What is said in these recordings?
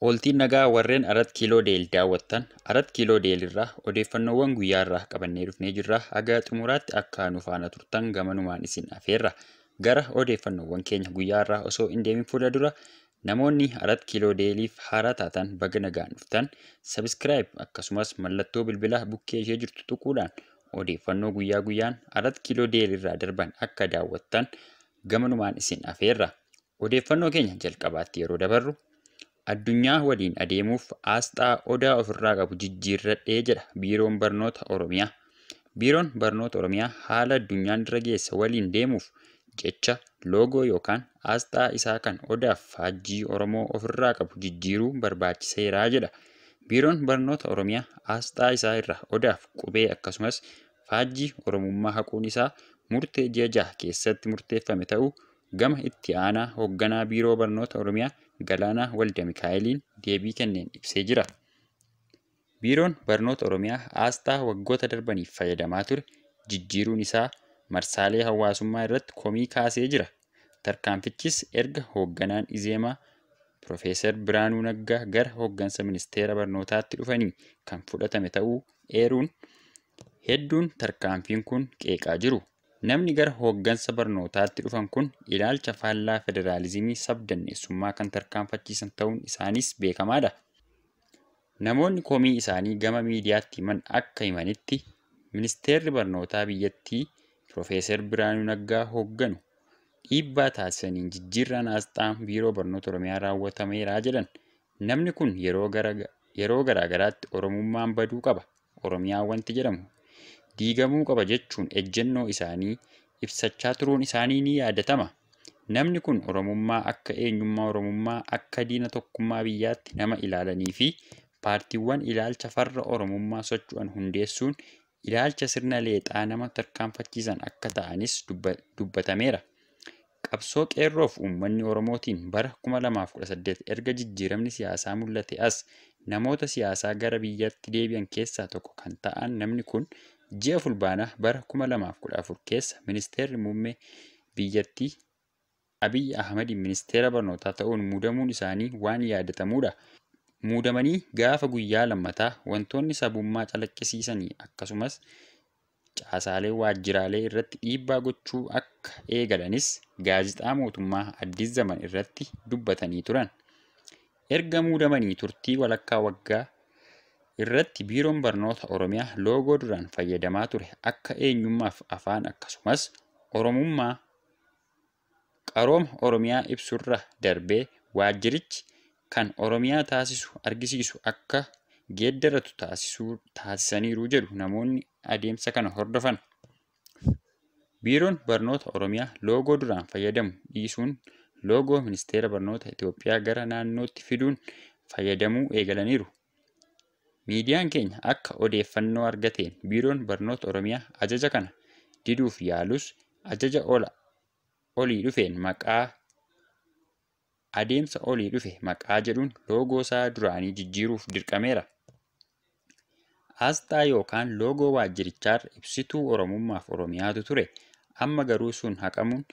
Ooltiin nagaa warreen Arat Kiiloo Deel daawwattan Arat Kiiloo Deel irraa odeeffannoowwan guyyaa irraa qabannee dhufnee jirra. Haga xumuraatti akka nu faana turtan gamanumaan isin afeerra. Gara odeeffannoowwan keenya guyyaa irraa osoo hin deemin fuula dura namoonni Arat Kiiloo Deeliif haaraa taatan baga nagaan dhuftan subscribe akkasumas mallattoo bilbilaa bukkee ishee jirtu tuquudhaan odeeffannoo guyyaa guyyaan Arat Kiiloo Deel irraa darban akka daawwattan gamanumaan isin afeerra. Odeeffannoo keenya jalqabaatti yeroo dabarru addunyaa waliin adeemuuf aasxaa odaa ofirraa qabu jijjiirradhee jedha Biiroon Barnoota Oromiyaa. Biiroon Barnoota Oromiyaa haala addunyaan irra geesse waliin deemuuf jecha loogoo yookaan aasxaa isaa kan odaaf faajjii Oromoo ofirraa qabu jijjiiruu barbaachiseeraa jedha. Biiroon Barnoota Oromiyaa aasxaa isaa irraa odaaf qubee akkasumas faajjii Oromummaa haquun isaa murtee ji'a 6 keessatti murteeffame ta'uu gama itti aanaa hoogganaa Biiroo Barnoota Oromiyaa Galaanaa Walda Mikaa'eliin deebii kenneen ibsee jira. Biiroon Barnoota Oromiyaa aasxaa waggoota darbaniif fayyadamaa ture jijjiiruun isaa marsaalee hawaasummaa irratti komii kaasee jira. Tarkaanfichis erga hoogganaan Izeemaa Profeesar Biraanuu Naggaa gara hooggansa ministeera barnootaatti dhufanii kan fudhatame ta'uu eeruun hedduun tarkaanfiin kun qeeqaa jiru. Namni gara hooggansa barnootaatti dhufan kun ilaalcha faallaa federaalizimii sabdanneessummaa kan tarkaanfachiisan ta'uun isaaniis beekamaadha. Namoonni komii isaanii gama miidiyaatti himan akka himanitti ministeerri barnootaa biyyattii Profeesar Biraanuu Naggaa hoogganu dhiibbaa taasisaniin jijjiirraan aasxaa Biiroo Barnoota Oromiyaa raawwatameera jedhan. Namni kun yeroo garaa garaatti Oromummaan baduu qaba, Oromiyaa wanti jedhamu diigamuu qaba jechuun ejjennoo isaanii ibsachaa turuun isaanii ni yaadatama. Namni kun Oromummaa akka eenyummaa Oromummaa akka diina tokkummaa biyyaatti nama ilaalanii fi paartiiwwan ilaalcha farra Oromummaa socho'an hundeessuun ilaalcha sirna leexaa nama tarkaanfachiisan akka ta'anis dubbatameera. Qabsoo qeerroof uummanni Oromootiin bara 2018 erga jijjiiramni siyaasaa mul'ate as namoota siyaasaa gara biyyatti deebi'an keessaa tokko kan ta'an namni kun ji'a Fulbaanaa bara 2014 keessa ministeerri muummee biyyattii Abiyyi Ahmadiin ministeera barnootaa ta'uun muudamuun isaanii waan yaadatamudha. Muudamanii gaafa guyyaa lammataa wantoonni sabummaa calaqqisiisanii akkasumas caasaalee waajjiraalee irratti dhiibbaa gochuu akka eegalanis gaazexaa mootummaa Addis Zaman irratti dubbatanii turan. Erga muudamanii turtii walakkaa waggaa irratti Biiroon Barnoota Oromiyaa loogoo duraan fayyadamaa ture akka eenyummaaf afaan akkasumas Oromummaa qarooma Oromiyaa ibsurra darbee waajjirichi kan Oromiyaa taasisu argisiisu akka geeddaratu taasisaniiru jedhu namoonni adeemsa kana hordofan. Biiroon Barnoota Oromiyaa loogoo duraan fayyadamu dhiisuun loogoo ministeera barnoota Itoophiyaa gara naannootti fiduun fayyadamuu eegalaniiru. Miidiyaan keenya akka odeeffannoo argateen Biiroon Barnoota Oromiyaa ajaja kana diduuf yaalus ajaja olii dhufeen maqaa adeemsa olii dhufe maqaa jedhuun loogoo isaa duraanii jijjiiruuf dirqameera. Aasxaa yookaan loogoo waajjirichaarra ibsituu Oromummaaf Oromiyaatu ture. Amma garuu sun haqamuun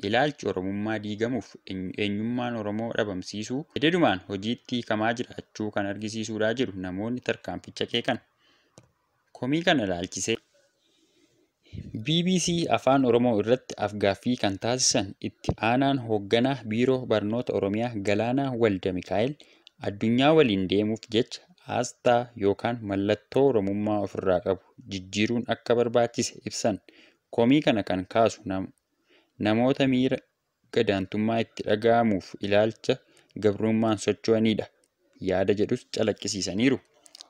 ilaalchi Oromummaa diigamuuf eenyummaan Oromoo dhabamsiisuu hededumaan hojiitti hiikamaa jiraachuu kan argisiisuudhaa jiru namoonni tarkaanficha qeeqan. Komii kana ilaalchisee BBC Afaan Oromoo irratti afgaaffii kan taasisan itti aanaan hoogganaa Biiroo Barnoota Oromiyaa Galaanaa Walda Mikaa'el addunyaa waliin deemuuf jecha aasxaa yookaan mallattoo Oromummaa ofirraa qabu jijjiiruun akka barbaachise ibsan. Komii kana kan kaasu namoota miira gadaantummaa itti dhaga'amuuf ilaalcha gabrummaan socho'anidha yaada jedhus calaqqisiisaniiru.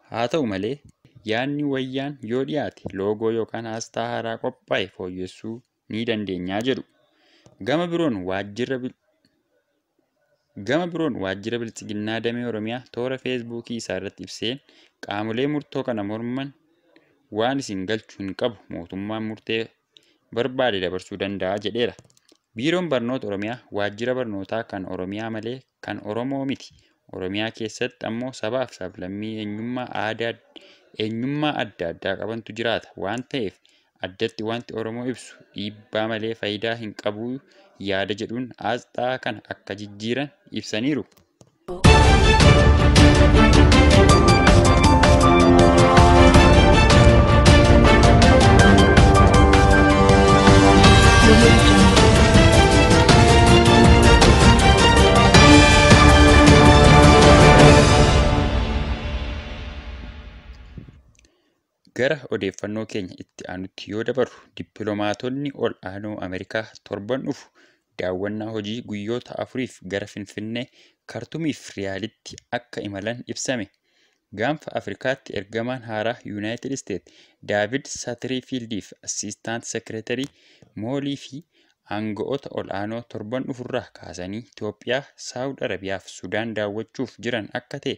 Haa ta'u malee yaadni wayyaan yoo dhiyaate loogoo yookaan aasxaa haaraa qophaa'e fooyyessuu ni dandeenyaa jedhu. Gama biroon waajjira Biltsiginnaa Damee Oromiyaa toora Feesbuukii isaa irratti ibseen qaamolee murtoo kana morman waan isin galchu hin qabu mootummaan murtee barbaade dabarsuu danda'a jedheera. Biiroon Barnoota Oromiyaa waajjira barnootaa kan Oromiyaa malee kan Oromoo miti. Oromiyaa keessatti ammoo sabaaf sablammii eenyummaa adda addaa qabantu jiraata waan ta'eef addatti wanti Oromoo ibsu dhiibbaa malee faayidaa hin qabu yaada jedhuun aasxaa kana akka jijjiiran ibsaniiru. Audio Jungle. Gara odeeffannoo keenya itti aanutti yoo dabarru, dippiloomaatonni ol aanoo Ameerikaa torban dhufu daawwannaa hojii guyyoota afuriif gara Finfinnee, Kaartumiif Riyaalitti akka imalan ibsame. Gaanfa Afrikaatti ergamaan haaraa Yuunaayitid Isteet Daavid Saatiriifiildiif Assistaant Sekireetarii Moolii fi aanga'oota ol aanoo torban dhufurraa kaasanii Itoophiyaa, Saawud Arabiyaa fi Sudaan daawwachuuf jiran akka ta'e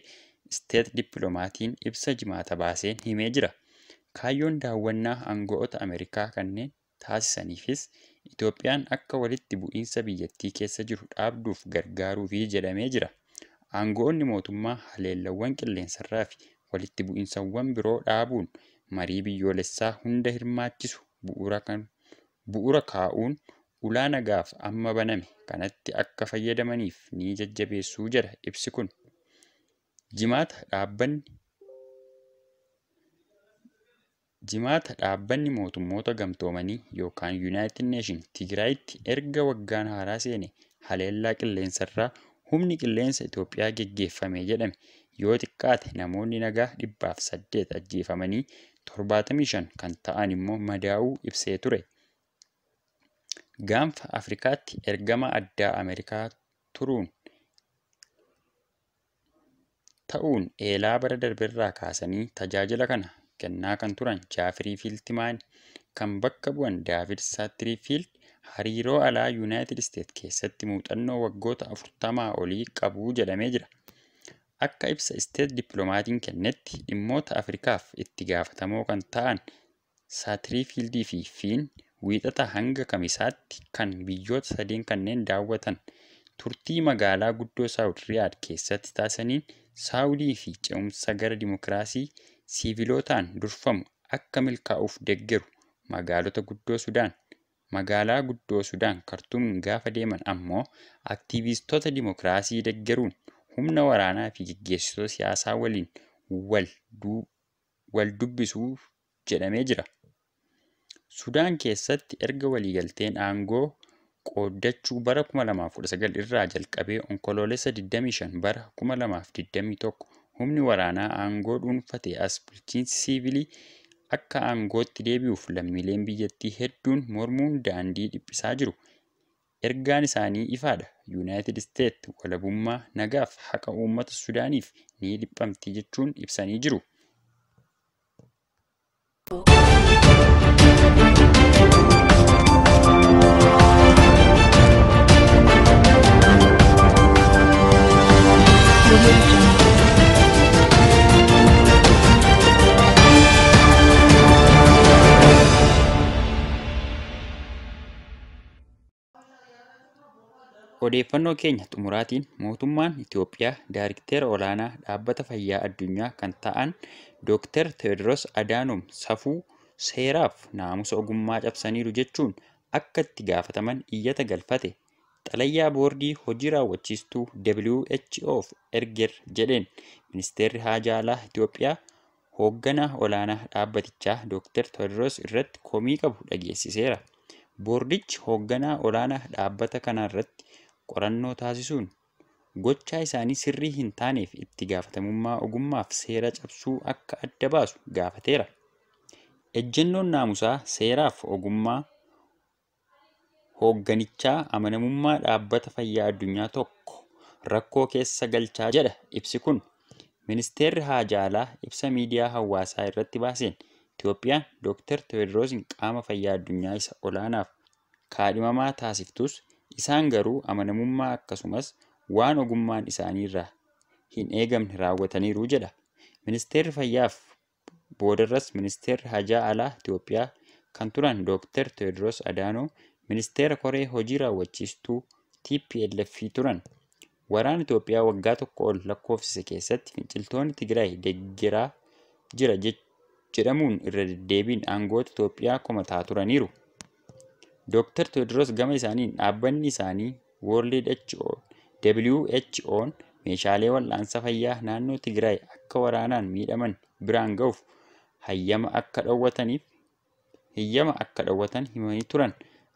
Isteet dippiloomatiin ibsa jimaata baaseen himee jira. Kaayyoon daawwannaa aanga'oota Ameerikaa kanneen taasisaniifis Itoophiyaan akka walitti bu'iinsa biyyattii keessa jiru dhaabduuf gargaaruufi jedhamee jira. Aanga'oonni mootummaa haleellawwan qilleensarraa fi walitti bu'iinsawwan biroo dhaabuun marii biyyoolessaa hunda hirmaachisu bu'uura kaa'uun ulaa nagaaf amma baname kanatti akka fayyadamaniif ni jajjabeessuu jedha ibsi kun. Jimaata dhaabbanni mootummoota gamtoomanii yookaan Yuunaayitid Neeshin Tigraayitti erga waggaan haaraa seene haleellaa qilleensarraa humni qilleensa Itoophiyaa geggeeffame jedhame yoo xiqqaate namoonni nagaa 108 ajjeefamanii 75 kan ta'an immoo madaa'uu ibsee ture. Gaanfa Afrikaatti ergama addaa Ameerikaa turuun ta'uun eelaa bara darberraa kaasanii tajaajila kana kennaa kan turan Jaafirii Fiiltimaan kan bakka bu'an Daavid Saatiriifiild hariiroo alaa Yuunaayitid Isteet keessatti muuxannoo waggoota 40 olii qabu jedhamee jira. Akka ibsa Isteet dippiloomatiin kennetti dhimmoota Afrikaaf itti gaafatamoo kan ta'an Saatiriifiildii fi Fiin wiixata hanga kamisaatti kan biyyoota sadeen kanneen daawwatan turtii magaalaa guddoo Saawud Riyaad keessatti taasisaniin Saawudii fi ce'umsa gara dimokiraasii siivilootaan durfamu akka milkaa'uuf deeggaru magaalaa guddoo Sudaan Kaartuum gaafa deeman ammoo aktiivistoota dimokiraasii deeggaruun humna waraanaa fi geggeessitoota siyaasaa waliin wal dubbisuu jedhamee jira. Sudaan keessatti erga waliigalteen aangoo qooddachuu bara 2019 irraa jalqabee onkoloolessa 25 bara 2021 humni waraanaa aangoo dhuunfate as bulchiinsi siivilii akka aangootti deebi'uuf lammiileen biyyattii hedduun mormuun daandii dhiphisaa jiru. Ergaan isaanii ifaadha. Yuunaayitid Isteet walabummaa nagaaf haqa uummata Sudaaniif ni dhiphamti jechuun ibsanii jiru. Audio Jungle. Odeeffannoo keenya xumuraatiin mootummaan Itoophiyaa Daayirikteera olaanaa dhaabbata fayyaa addunyaa kan ta'an Dooktar Tewoodiroos Adaanoom safuu seeraaf naamusa ogummaa cabsaniiru jechuun akka itti gaafataman iyyata galfate. Xalayyaa boordii hojii raawwachiistuu WHOf ergeera jedheen ministeerri haajaa alaa Itoophiyaa hoogganaa olaanaa dhaabbatichaa Dooktar Tewoodiroos irratti komii qabu dhageessiseera. Boordichi hoogganaa olaanaa dhaabbata kanarratti qorannoo taasisuun gochaa isaanii sirrii hin taaneef itti gaafatamummaa ogummaaf seera cabsuu akka adda baasu gaafateera. Ejjennoon naamusaa seeraaf ogummaa hoogganichaa amanamummaa dhaabbata fayyaa addunyaa tokko rakkoo keessa galchaa jedha ibsi kun. Ministeerri haajaa alaa ibsa miidiyaa hawaasaa irratti baaseen Itoophiyaan Dooktar Tewoodiroosiin qaama fayyaa addunyaa isa olaanaaf kaadhimamaa taasiftus isaan garuu amanamummaa akkasumas waan ogummaan isaaniirraa hin eegamne raawwataniiru jedha. Ministeerri fayyaaf boodarras ministeerri haajaa alaa Itoophiyaa kan turan Dooktar Tewoodiroos Adaanoo ministeera koree hojii raawwachiistuu TPLF turan. Waraana Itoophiyaa waggaa tokko ol lakkoofsise keessatti finciltoonni Tigraay deeggaraa jira jedhamuun irra deddeebiin aangoota Itoophiyaa komataa turaniiru. Dooktar Tewoodiroos gama isaaniin dhaabbanni isaanii World WHO'n meeshaalee wal'aansa fayyaa naannoo Tigraay akka waraanaan miidhaman biraan ga'uuf hayyama akka dhowwataniif hiyyama akka dhowwatan himanii turan.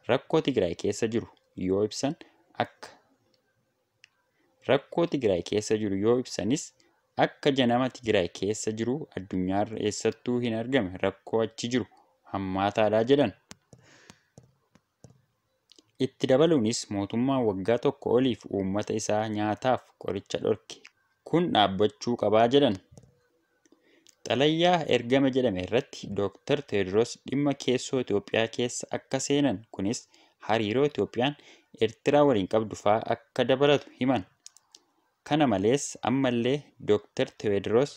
Rakkoo Tigraay keessa jiru yoo ibsan akka rakkoo Tigraay keessa jiru yoo ibsanis akka janama Tigraay keessa jiru addunyaarra eessattuu hin argame rakkoo achi jiru hammaataadha jedhan. Itti dabaluunis mootummaan waggaa tokko oliif uummata isaa nyaataaf qoricha dhorke kun dhaabbachuu qabaa jedhan. Xalayaa ergame jedhame irratti Dooktar Teediroos dhimma keessoo Itoophiyaa keessa akka seenan kunis hariiroo Itoophiyaan Eertiraa waliin qabdu fa'aa akka dabalatu himan. Kana malees ammallee Dooktar Teediroos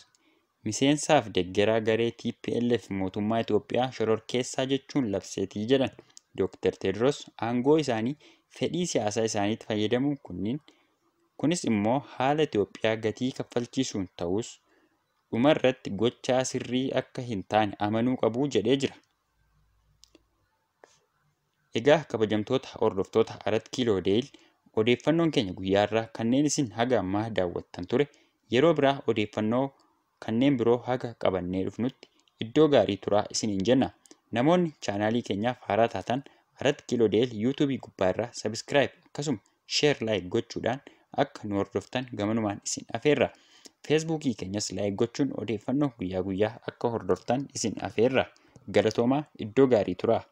miseensaaf deggeraa garee TPLF mootummaa Itoophiyaa shororkeessaa jechuun labseetii jedhan. Dooktar Teediroos aangoo isaanii fedhii siyaasaa isaaniitti fayyadamuun kunniin kunis immoo haala Itoophiyaa gatii kaffalchiisuun ta'us dhumarratti gochaa sirrii akka hin taane amanuu qabu jedhee jira. Egaa kabajamtoota hordoftoota Arat Kiiloo Deel odeeffannoon keenya guyyaarraa kanneen isin haga ammaa daawwattan ture yeroo biraa odeeffannoo kanneen biroo haga qabannee dhufnutti iddoo gaarii turaa isiniin jenna. Namoonni chaanaalii keenyaaf haaraa taatan Arat Kiiloo Deel yuutuubii gubbaarraa sabiskiraayib akkasuma sheer laayik gochuudhaan akka nu hordoftan gamanumaan isin afeerra. Feesbuukii keenyas laayik gochuun odeeffannoo guyyaa guyyaa akka hordoftan isin afeerra. Galatoomaa iddoo gaarii turaa.